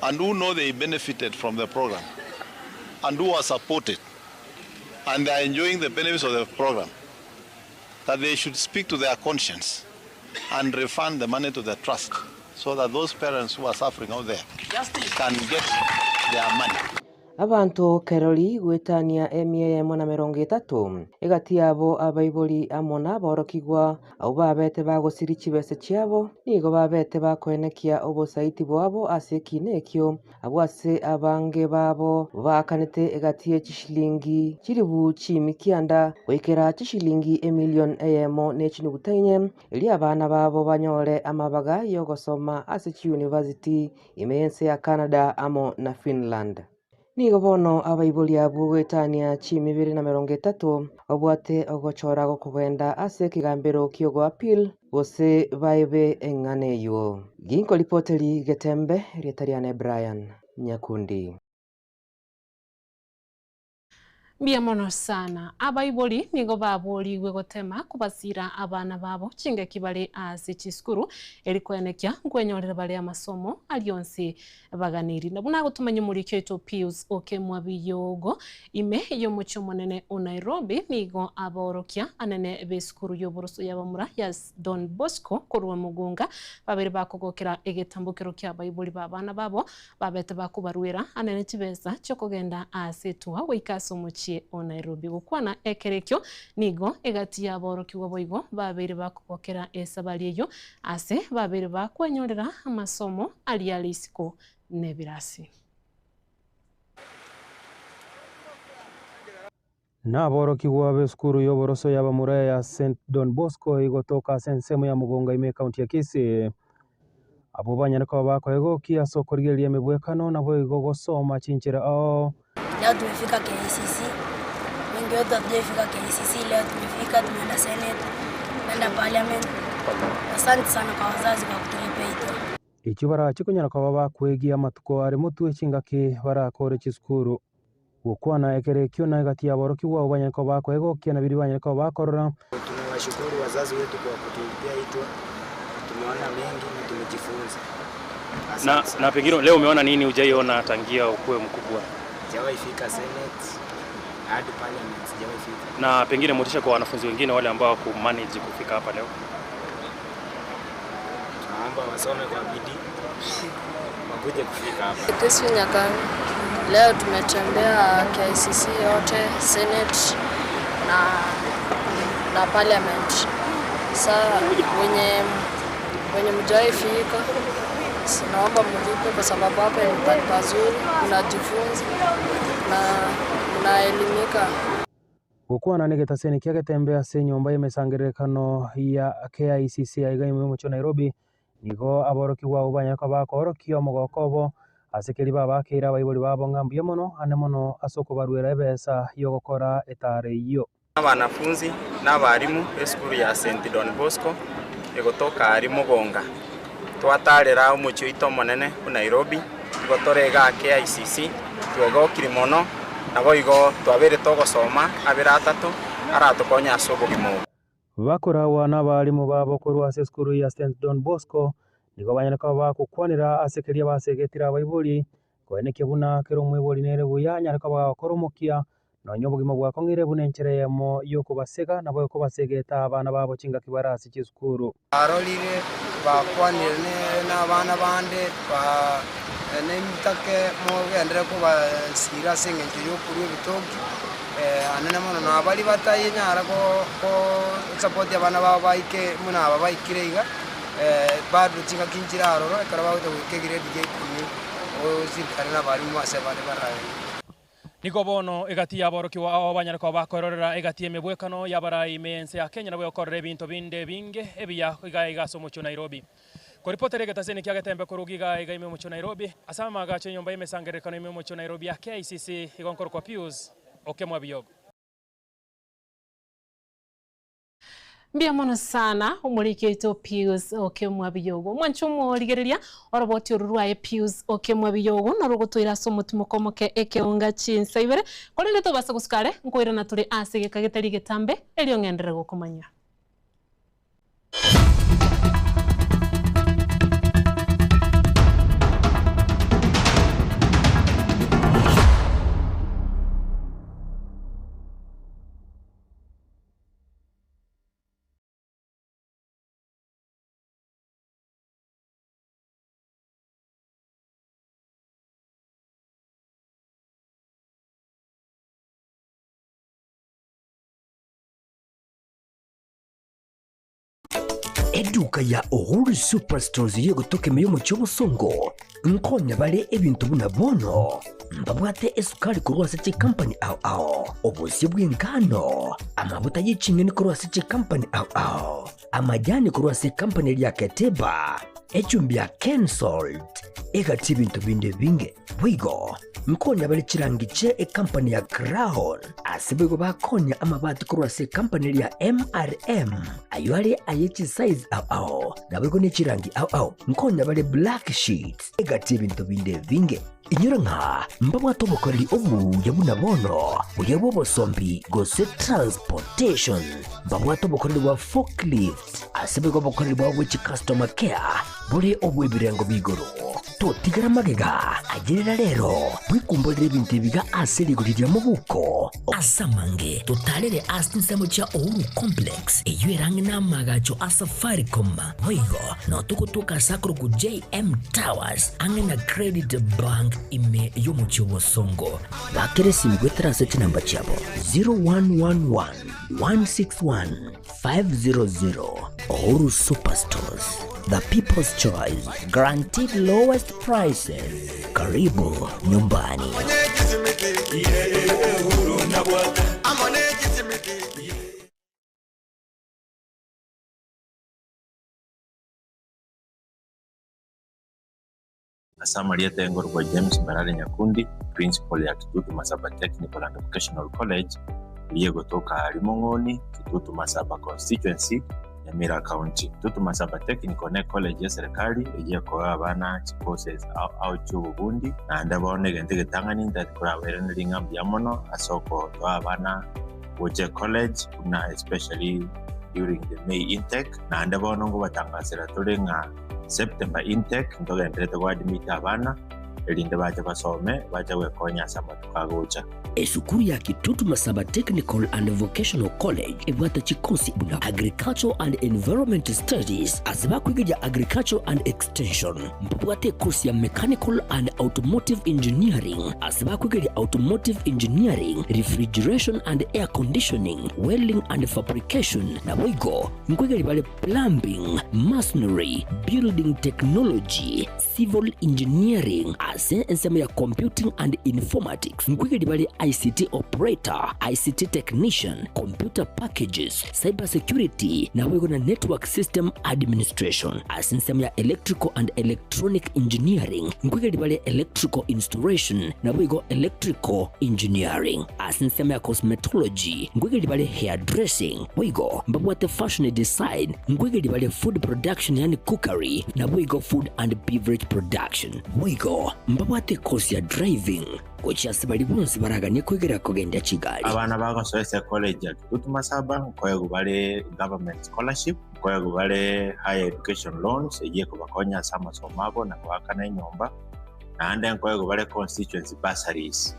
and who know they benefited from the program and who are supported and they are enjoying the benefits of the program that they should speak to their conscience and refund the money to the trust so that those parents who are suffering out there can get their money. Abanto kerori goetania emia eyemo na merongo etato, egati yabo abaibori amo naborokigwa, abwo babete bagosiria chibesa chiabo, nigo babete bakoenekia obosaiti bwabo ase ekiina ekio, abwo ase abange babo baakanete egati ye chishilingi chilifu chiimi kianda goikera chishilingi emilion eyemo ne chinuguta inye, erio abana babo banyore amabaga y'ogosoma ase chiyunivasiti ime y'ense ya Canada amo na Finland. Nigo bono abaibori abwo goetania chimibere na merongo etato babwate ogochora gokogenda ase ekegambero ki'ogoappeal gose baebe eng'ana eyio. Ginkoripoteri Getembe, erieta riane Brian Nyakundi. Mbuya mono sana. Abaibori nigo baborigwe gotema kobasira abana babo chingaki bare ase chisukuru eri koenekia nkwenyorera bare amasomo aria onsi baganiri. Na buna agotomanya omoriki oito Pius Okemwa Biyogo ime y'omochie omonene o Nairobi nigo aborokia anene b'esukuru y'oboroso y'abamura ya Don Bosco korwa Mugunga babere bakogokera egetambokero ki'abaibori b'abana babo Babete bakobaruera anene chibesa chi'okogenda aase etua goika ase omochie o Nairobi. Gokwana ekero ekio nigo egati y'aborokigwa boigo babeire bakogokera esabari eyio ase babeire bakwenyorera amasomo aria are isiko nebirasi. Naborokigwa b'esukuru y'oboroso y'abamura ya St Don Bosco egotoka ase ensemo ya Mugonga ime ekaunti ya Kisii. Abwo banyare koba bakoegokia ase okorigereria emebwekano naboigo gosoma chinchera ao. Leo tumefika KICC, wengi wetu hatujaifika KICC, leo tumefika, tumeenda Senate, tumeenda Parliament. Asante sana kwa wazazi kwa kutulipia hii tour. Echio barache konyara koba bakwegia amatuko are motwe chingaki barakore chisukuru. Gokwana ekero ekio na egati y'aborokigwa abwo banyare koba bakoegokia na biria banyare koba bakorora. Tunawashukuru wazazi wetu kwa kutulipia hii tour. Tumeona mengi na tumejifunza. Na, Asante sana. na pengine leo umeona nini hujaiona tangia ukuwe mkubwa? Sijawahi fika Senate hadi Parliament sijawahi fika. Na pengine motisha kwa wanafunzi wengine wale ambao hawakumanage kufika hapa leo? Tunaomba wasome kwa bidii wakuje kufika hapa. Crispin Nyakang. Leo tumetembea KICC yote, Senate na, na Parliament. Sa wenye wenye mjawahi fika, naomba mlipe kwa sababu hapa ni pahali pazuri, mnajifunza na mnaelimika. Gokwana negetaseni kia Getembe ase enyomba y'emesangererekano ya KICC aiga ime y'omochie o Nairobi, nigo aborokigwa abwo banyare koba bakoorokia omogoko obo ase keria babakeire abaibori babo ng'a mbuya mono ande mono ase okobaruera ebesa y'ogokora etaaro eyio. Abanafunzi na abalimu b'esukuru ya St Don Bosco egotoka aria Mogonga, twatarera omochie oito omonene o Nairobi, igo tore igaa KICC, twegokire mono, naboigo twabeire togosoma abere atato aratokonye ase obogima obo. Bakoragwa nabalimu babo korwa ase esukuru ya St Don Bosco, nigo banyare koba bagokwanera ase keria basegetire abaibori, koenekia buna kera omoibori nere buya anyare koba gagokora omokia Nonya obogima bwakong'ire buna enchera eyemo y'okobasega, nabo ekobasegeta abana babo chingaki bare ase chisukuru. Barorire, bakwanire nabana bande, Nintake mogenderere kobasiira ase engencho y'okorua ebitoki, anene mono na baria batainyara gosapoti abana babo baike buna aba baikire iga, bado chingaki nchire aroro ekero bagocha goika egrade ya ikomi, osirikare nabarimu ase bare barabe. Nigo bono egati y'aborokigwa ao banyare koba bakoerorera egati y'emebwekano y'abarai ime y'ense ya Kenya nabo egokorera ebinto binde ebinge ebiya iga iga ase omochie o Nairobi. Koripotera egetaseni kia Getembe koruga iga iga ime y'omochie o Nairobi, ase amagacho y'enyomba y'emesangererekano ime y'omochie o Nairobi ya KICC igo nkorokwa Pius Okemwa Biyogo. Mbuya mono sana omoriki oito Pius Okemwa Biyogo. Omwanche omorigereria oroboti oru rwaye Pius Okemwa Biyogo norogotoira ase omotimoko omoke ekeonga chinsa ibere, korende tobasa gosuka are nkoirana tore ase egeka getari getambe erio ng'enderere gokomanya. Eduka ya Uhuru Superstores y'egotoka ime y'omochie obosongo nkonya bare ebinto buna bono mbabwate esukari korwa ase chikampani ao ao, obosie bw'engano, amabuta ye ching'eni korwa ase chikampani ao ao, amajani korwa ase ekampani eria ya Keteba, echumbi ya Kensalt, egati ebinto binde ebinge. Boigo nkonya bare chirangi chie ekampani ya Crown, ase boigo bakonya amabati korwa ase ekampani eria ya MRM, ayio are aye chisize ao ao, naboigo ne chirangi ao ao. Nkonya bare black sheets, egati ebinto binde ebinge. Inyora ng'a mbabwate obokoreri obuya buna bono, buya bw'obosombi gose transportation. Mbabwate obokoreri bwa forklift, ase boigo obokoreri bwabo bwe chicustomer care bore obw'ebirengo b'igoro. Totigera magega, ayerera rero, bwekumborere ebinto ebiga ase rigori ria mobuko. Ase amange, totarere ase chinsemo chia Uhuru Complex, eyio ere ang'e n'amaagacho a Safaricom. Boigo, nao togotoka ase akorokwa JM Towers, ang'e na Credit Bank ime y'omochie o Bosongo. Bakera esimi goetera ase chinamba chiabo 0111 161 500. Uhuru Superstores, the people's choice, guaranteed lowest prices. Karibu nyumbani. Ase amarieta engorokwa James Mbarare Nyakundi, Principal ya Kitutu Masaba Technical and Vocational College, eria egotoka aaria Mong'oni, Kitutu Masaba Constituency, Nyamira County. Kitutu Masaba Technical ne college y'eserekari eyio ekoa abana chicourses ao ao chi'obobundi, naende bono egento egetang'ani ntagete korabairanerie ng'a mbuya mono ase okotoa abana gocha ecollege buna especially during the May intake, naende bono ngobatangasera tore ng'a September intake ntogenderete goadmit abana erinde bache basome bache gwekonya ase amatuko agocha. Esukuru ya Kitutu Masaba Technical and Vocational College ebwate chikosi buna Agricultural and Environment Studies ase bakwegeria Agricultural and Extension. Mbabwate ekosi ya Mechanical and Automotive Engineering ase bakwegeria Automotive Engineering, Refrigeration and Air Conditioning, Welding and Fabrication naboigo nkwegeria bare Plumbing, Masonry, Building Technology, Civil Engineering. Ase ensemo ya Computing and Informatics nkoigeria bare ICT Operator, ICT Technician, Computer Packages, Cyber Security naboigo na Network System Administration. Ase ensemo ya Electrical and Electronic Engineering nkoigeria bare Electrical Installation naboigo Electrical Engineering. Ase ensemo ya Cosmetology nkoigeria bare Hairdressing boigo mbabwate Fashion Design nkoigeria bare Food Production yaani Cookery naboigo Food and Beverage Production. Boigo mbabwate ekosi ya Driving gochia ase baria bonsi baraganie koigerera kogendia chigari. Abana bagosoa ase ecollege ya Kitutu Masaba nkoegwa bare government scholarship, nkoegwa bare higher education loans eyio ekobakonya ase amasomo abo na goakana enyomba, naende nkoegwa bare constituency bursaries.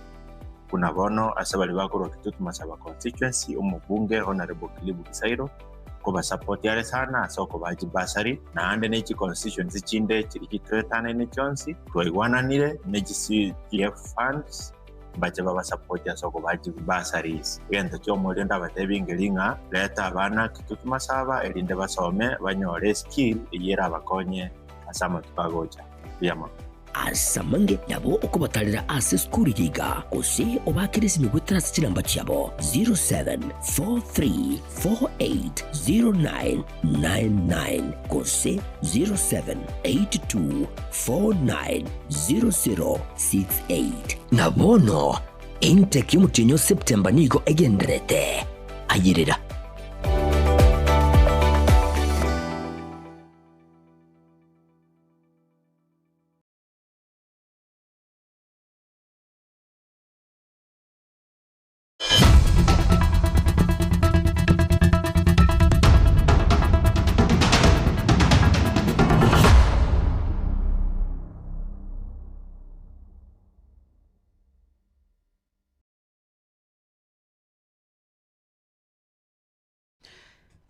Buna bono ase baria bakorwa Kitutu Masaba constituency, omobunge Honourable Kilibu Gisairo nkobasapoti are sana ase okobaa chibursary, naende ne chiconstituency chinde chiria chitoetanaine chionsi, twaigwananire ne chi CDF funds mbache babasapoti ase okobaa chibursaries. Egento ki'omoerio ndabatebie nkeri ng'a reta abana Kitutu Masaba erinde basome banyore eskill eyio erabakonye ase amatuko agocha. Mbuya mono. Ase amange nabo okobatarera ase esukuru eye iga, gose obaakere esimi goetera ase chinamba chiabo 0743480999 gose 0782490068. Na bono intake y'omotienyi o September nigo egendererete. Ayerera.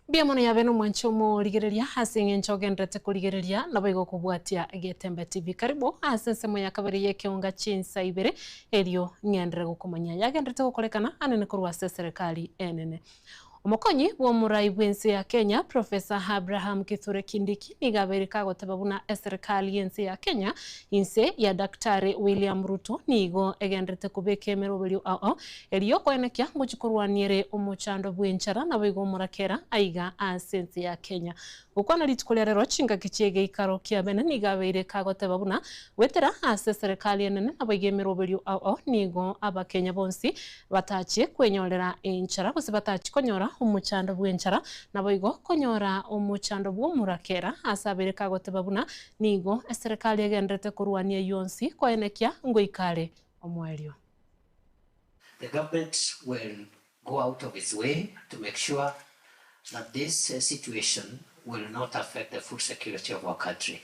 Mbuya mono yabe nomwanchi omorigereria ase eng'encho ogenderete korigereria naboigo kobwatia Getembe TV. Karibu ase ensemo ya kabere y'ekeonga chinsa ibere erio ng'enderere gokomanyia yagenderete gokorekana anene korwa ase eserekari enene. Omokonyi bw'omorai bw'ense ya Kenya Professor Abraham Kithure Kindiki nigo abeire kagoteba buna eserekari y'ense ya Kenya inse ya Daktari William Ruto nigo egenderete kobeka emeroberio ao ao Erio koenekia ngochia korwania ere omochando bw'enchara, naboigo omorakera aiga ase ense ya Kenya. Gokwana rituko ria rero chingaki chi'egeikaro kia bene nigo abeire kagoteba buna goetera ase eserekari enene naboigo emeroberio ao ao nigo abakenya bonsi batachie kwenyorera enchara gose batachie konyora omochando bw'enchara naboigo konyora omochando bw'omorakera ase abeire kagoteba buna nigo eserekari egenderete korwania eyio onsi koenekia ngoika are omoerio. The government will go out of its way to make sure that this situation will not affect the food security of our country.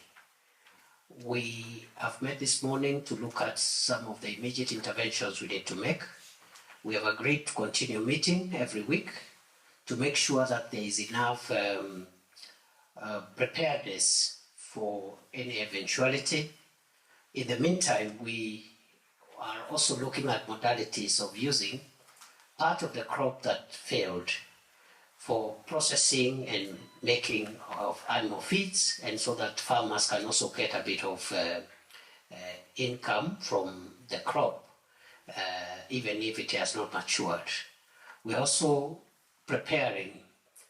We have met this morning to look at some of the immediate interventions we need to make. We have agreed to continue meeting every week to make sure that there is enough um, uh, preparedness for any eventuality. In the meantime, we are also looking at modalities of using part of the crop that failed for processing and making of animal feeds, and so that farmers can also get a bit of uh, uh, income from the crop, uh, even if it has not matured. We're also preparing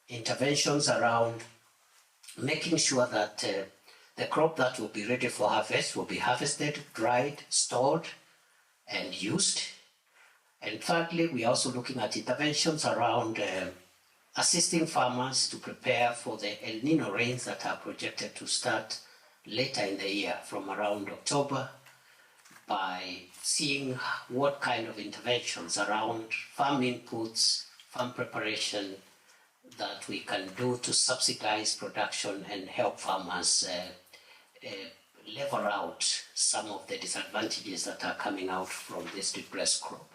interventions around making sure that uh, the crop that will be ready for harvest will be harvested, dried, stored, and used. And thirdly, we are also looking at interventions around uh, assisting farmers to prepare for the El Nino rains that are projected to start later in the year, from around October, by seeing what kind of interventions around farm inputs, farm preparation, that we can do to subsidize production and help farmers uh, uh, level out some of the disadvantages that are coming out from this depressed crop.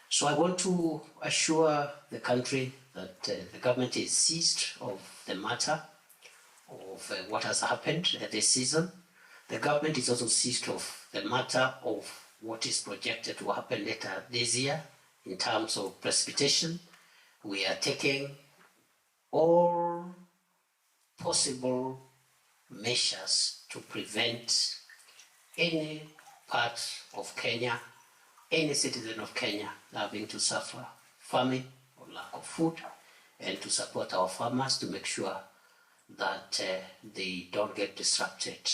So I want to assure the country that uh, the government is seized of the matter of uh, what has happened this season. The government is also seized of the matter of what is projected to happen later this year in terms of precipitation. We are taking all possible measures to prevent any part of Kenya, any citizen of Kenya having to suffer famine or lack of food and to support our farmers to make sure that they don't get disrupted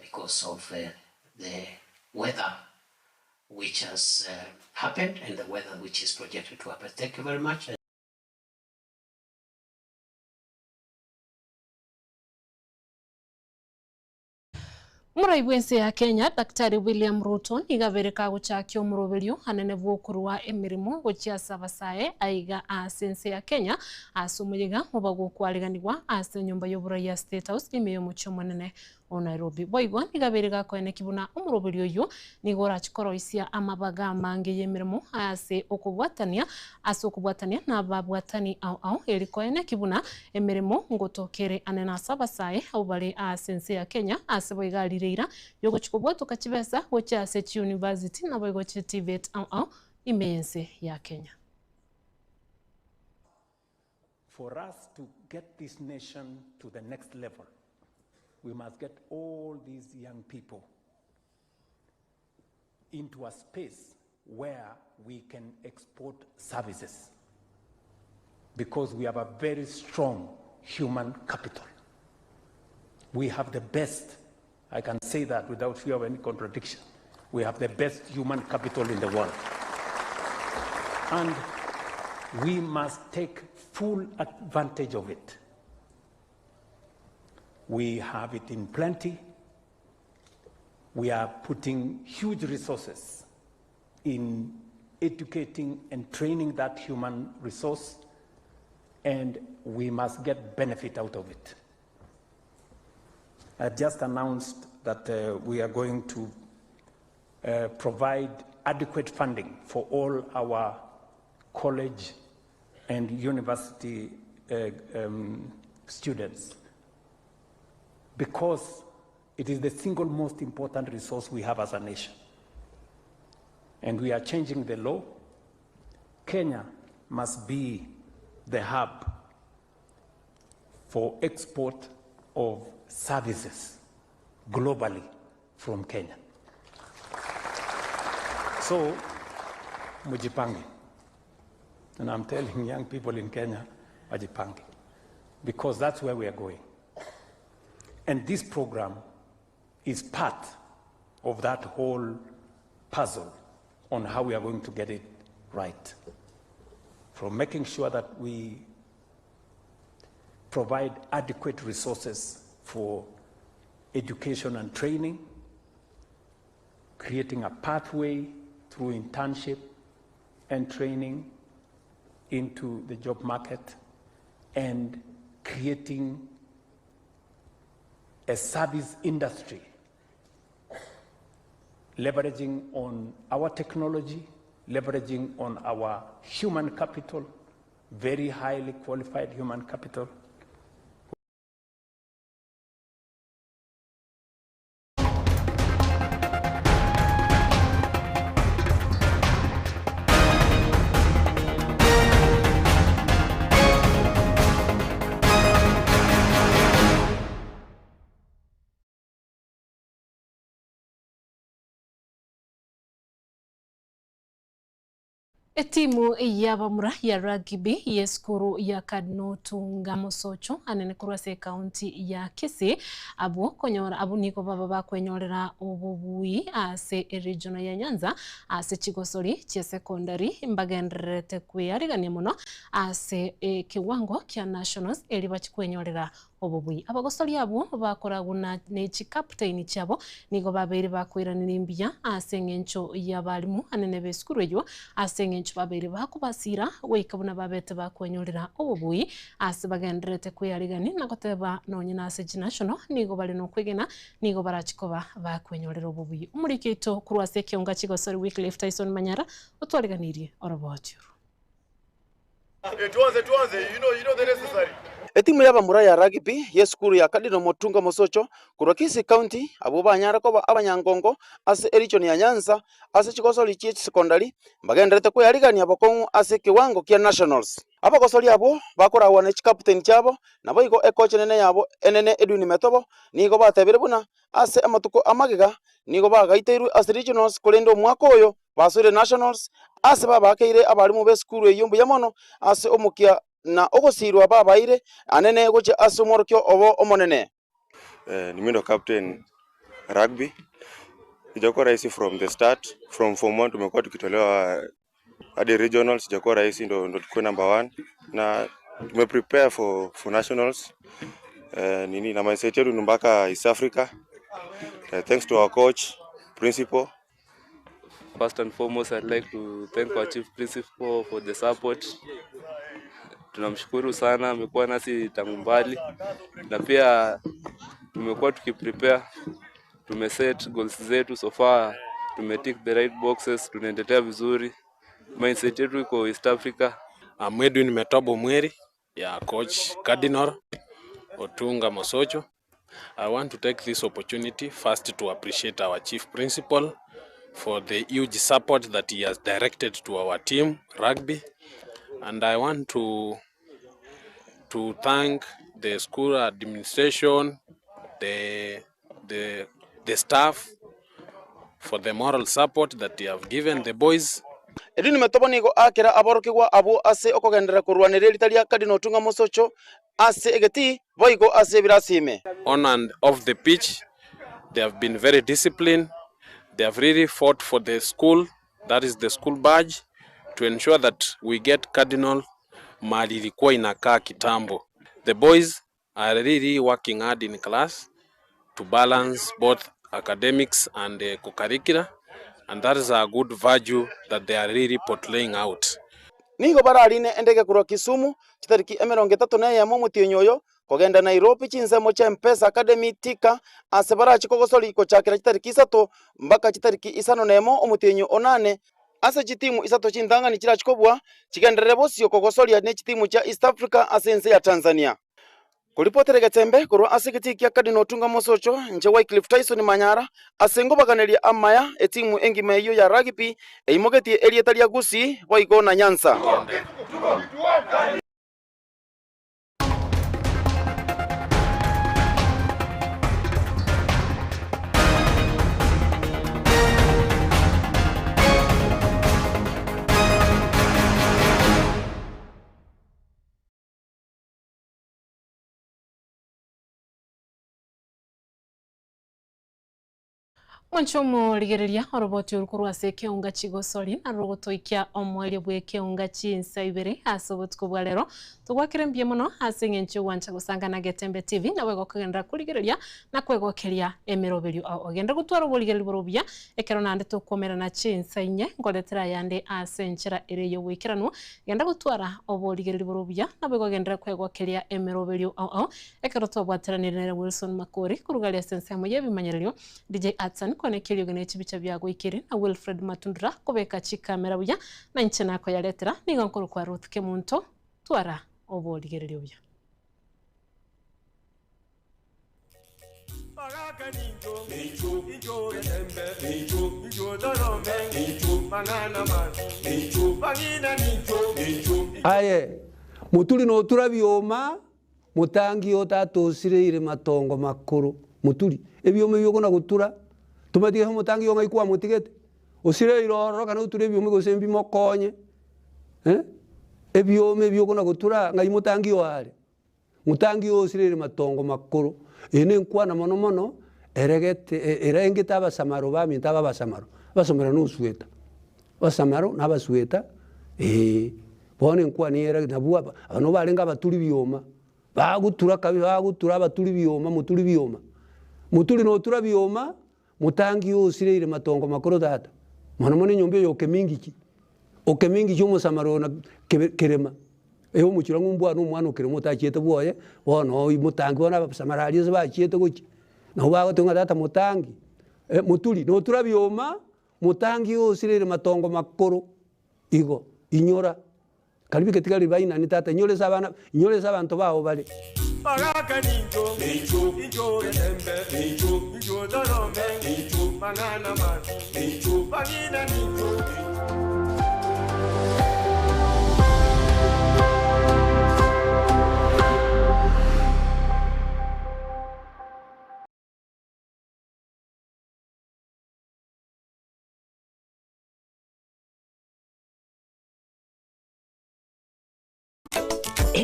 because of the weather which has happened and the weather which is projected to happen. Thank you very much. Omorai bw'ense ya Kenya, Daktari William Ruto nigo abeire kagochakia omoroberio anene bw'okorua emeremo gochia ase abasae aiga ase ense ya Kenya ase omoyega obagokwariganigwa ase enyomba y'oborai ya State House ime y'omochie omonene o Nairobi. Boigo nigo abeire gakoeneki buna omoroberio oyio nigo orache koroisia amabaga amange y'emeremo ase okobwatania ase okobwatania nababwatani ao ao eri koeneki buna emeremo ngotoka ere anene ase abasae abwo bare ase ense ya Kenya ase boigo arire eira yogochia kobwatoka chibesa gochia ase chiuniversity naboigo chi TVET ao ao ime y'ense ya Kenya. For us to get this nation to the next level, we must get all these young people into a space where we can export services because we have a very strong human capital. We have the best, I can say that without fear of any contradiction, we have the best human capital in the world. And we must take full advantage of it. We have it in plenty. We are putting huge resources in educating and training that human resource, and we must get benefit out of it. I've just announced that uh, we are going to uh, provide adequate funding for all our college and university uh, um, students because it is the single most important resource we have as a nation. And we are changing the law. Kenya must be the hub for export of services globally from Kenya. So, mujipange. And I'm telling young people in Kenya, wajipange. Because that's where we are going. And this program is part of that whole puzzle on how we are going to get it right. From making sure that we provide adequate resources for education and training, creating a pathway through internship and training into the job market, and creating a service industry, leveraging on our technology, leveraging on our human capital, very highly qualified human capital. Etimu y'abamura ya rugby y'esukuru ya Cardinal Tunga Mosocho anene korwa ase ekaunti ya Kisii abwo konyora abwo nigo baba bakwenyorera obobui ase eregiono ya Nyanza ase chigosori chia secondary mbagendererete kweyarigania mono ase ekewango kia nationals eri bachi kwenyorera obobui. Abagosori abwo bakoragwa na ne chikaptain chiabo nigo babeire bakoiraneria mbuya ase eng'encho y'abalimu anene b'esukuru eywo ase eng'encho babeire bakobasira goika buna babete bakwenyorera obobui ase bagendererete kweyarigania na goteba nonye na ase chinational nigo bare nokwegena nigo barachi koba bakwenyorera obobui. Omoriki oito korwa ase ekeonga chigosori Wycliffe Tyson Manyara otwariganirie oroboti oro. Etimu y'abamura ya rugby y'esukuru ya Cardinal Motunga Mosocho korwa Kisii County abwo banyare koba abanyangongo ase erichon ya Nyanza ase chigosori chie chisecondary mbagendererete kweyarigania bokong'u ase ekewango kia nationals. Abagosori abwo bakoragwa ne chikaputeni chiabo, naboigo ekochi enene yabo enene Edwin Metobo nigo batebire buna ase amatuko a magega nigo bagaiteirwe ase regionals korende omwaka oyo basoire nationals ase babaakeire abarimu b'esukuru eyio mbuya mono ase omokia na ogosiirwa babaeire anene gochia ase omworokia obo omonene. Ni mimi ndo captain rugby. Ijakuwa rahisi from the start. From form 1 tumekuwa tukitolewa hadi regionals, ijakuwa rahisi ndo, ndo tukue number one na tume prepare for, for nationals. Eh, nini na mindset yetu ni mpaka East Africa. Eh, thanks to our coach, principal. First and foremost, I'd like to thank our chief principal for the support. Tunamshukuru sana, amekuwa nasi tangu mbali na pia tumekuwa tukiprepare, tumeset goals zetu so far, tumetick the right boxes, tunaendelea vizuri. Mindset yetu iko East Africa. I'm Edwin Metobo Mweri, ya coach Cardinal Otunga Mosocho. I want to take this opportunity first to appreciate our chief principal for the huge support that he has directed to our team rugby and I want to to thank the school administration, the the the staff for the moral support that they have given the boys. Edwin Metobo nigo aakera aborokigwa abwo ase okogenderera korwaneria erita ria Cardinal Otunga Mosocho ase egetii boigo ase ebirasi ime. On and off the pitch they have been very disciplined, they have really fought for the school, that is the school badge, to ensure that we get Cardinal mahali ilikuwa inakaa kitambo. The boys are really working hard in class to balance both academics and uh, co-curricular and that is a good virtue that they are really portraying out. Nigo bararine endege korwa Kisumu chitariki 31 omotienyi oyo kogenda Nairobi chinsemo chia Mpesa Academy Thika ase barache kogosori gochakera chitariki isato mpaka chitariki isano nemo omotienyi onane ase chitimu isato chintang'ani chirache kobua chigenderere bosio kogosoria ne chitimu chia East Africa ase ense ya Tanzania. Koripotera egetembe korwa ase egetii kia Cardinal Otunga Mosocho, inche Wycliffe Tyson Manyara, ase ngobaganeria amaya etimu engima eyio ya rugby eimogetie erieta ria Gusii boigo na Nyanza. Mwanche omorigereria oroboti oru korwa ase ekeunga chigosori na rogotoikia omoerio bw'ekeunga chinsa ibere ase obotuko bwa rero. Togwakire mbuya mono ase eng'encho y'ogwancha gosangana Getembe TV nabo egokogenderera korigereria na kwegokeria emeroberio ao. Ogende gotwara oborigereria bore obuya ekero naende tokwomerana chinsa inye nkoretera ayande ase enchera ere y'oboikeranu. Genda gotwara oborigereria bore obuya nabo egogenderera kwegokeria emeroberio ao ao ekero twabwateranire nere Wilson Makori koruga aria ase ensemo y'ebimanyererio DJ Atsan konekia eriogi ne chibicha biagoikire na Wilfred Matundura kobeka chikamera buya na inche nakoyaretera nigo nkorokwa Ruth Kemunto twara oborigereria obuya. Aye moturi notura bioma, motangi otatosireire matongo makoro. Moturi, ebioma ebio okona gotura, tomanyeti gese omotangi igo ng'ai kwamotigete? Osireire ororo kana oture ebioma gose mbimokonye, eh, ebioma ebio okona gotura ng'ai motangi oyo are? Motangi oyo osireire matongo makoro. Eye nenkwana mono mono eregete erengete abasamaro baminto aba abasamaro, abasomera na osueta, abasamaro na abasueta eh, bono enkwana eye ere nabwo aba aba nabo barenge abaturi bioma, bagotura kabisa bagotura abaturi bioma moturi bioma, moturi notura bioma. Motangi osireire matongo makoro tata, mono mono enyomba eye okemingichi, okemingichi omosamaro ona kebe kerema, eye omochura ng'a ombwana omwana okerema otachiete bwoye, bono oywo motangi bono abasamaro aria ase bachiete gochia, nabo bagoteba ng'a tata motangi, moturi notura bioma, motangi osireire matongo makoro, igo, inyora. Karibu egetigari bainani tata, inyore ase abana, inyore ase abanto bao bare.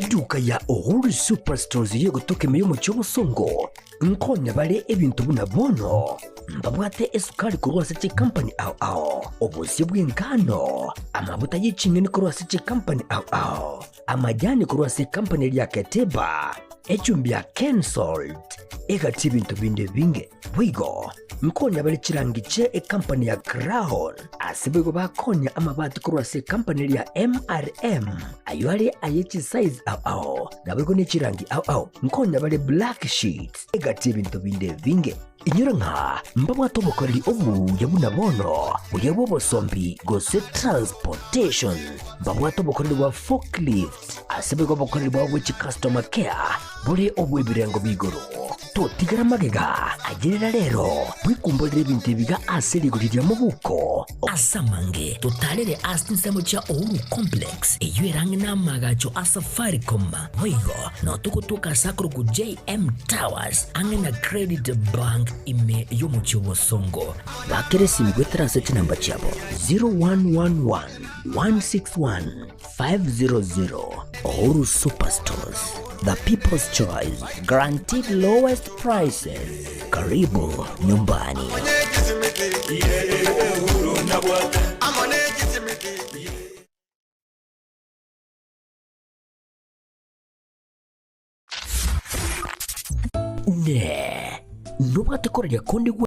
Eduka ya Uhuru Superstores y'ogotoka ime y'omochie obosongo nkonya bare ebinto buna bono mbabwate esukari korwa ase chikampani ao ao, obosie bw'engano, amabuta ye ching'eni korwa ase chikampani ao ao, amajani korwa ase ekampani eria Keteba, echumbi ya Kensalt, egati ebinto binde ebinge. Boigo nkonya bare chirangi chie ekampani ya Crown, ase boigo bakonya amabati korwa ase ekampani eria MRM, ayio are aye chisize ao ao, naboigo ne chirangi ao ao. Nkonya bare black sheets, egati y'ebinto binde ebinge. Inyora ng'a mbabwate obokoreri obuya buna bono, buya bw'obosombi gose transportation. Mbabwate obokoreri bwa forklift, ase boigo obokoreri bwabo bwe chicustomer care bore obw'ebirengo b'igoro. Totigara magega, ayerera rero, bwekumborere ebinto ebiga ase rigori ria mobuko. Ase amange, totarere ase chinsemo chia Uhuru Complex, eyio ere ang'e n'amaagacho a Safaricom. Boigo notogotoka ase akorokwa JM Towers, ang'e na Credit Bank ime y'omochie o Bosongo. Bakera esimi goetera ase chinamba chiabo 0111 161 500. Uhuru Superstores, the people's choice, guaranteed lowest prices. Karibu nyumbani. Ne, nobwate koraria konde gwe.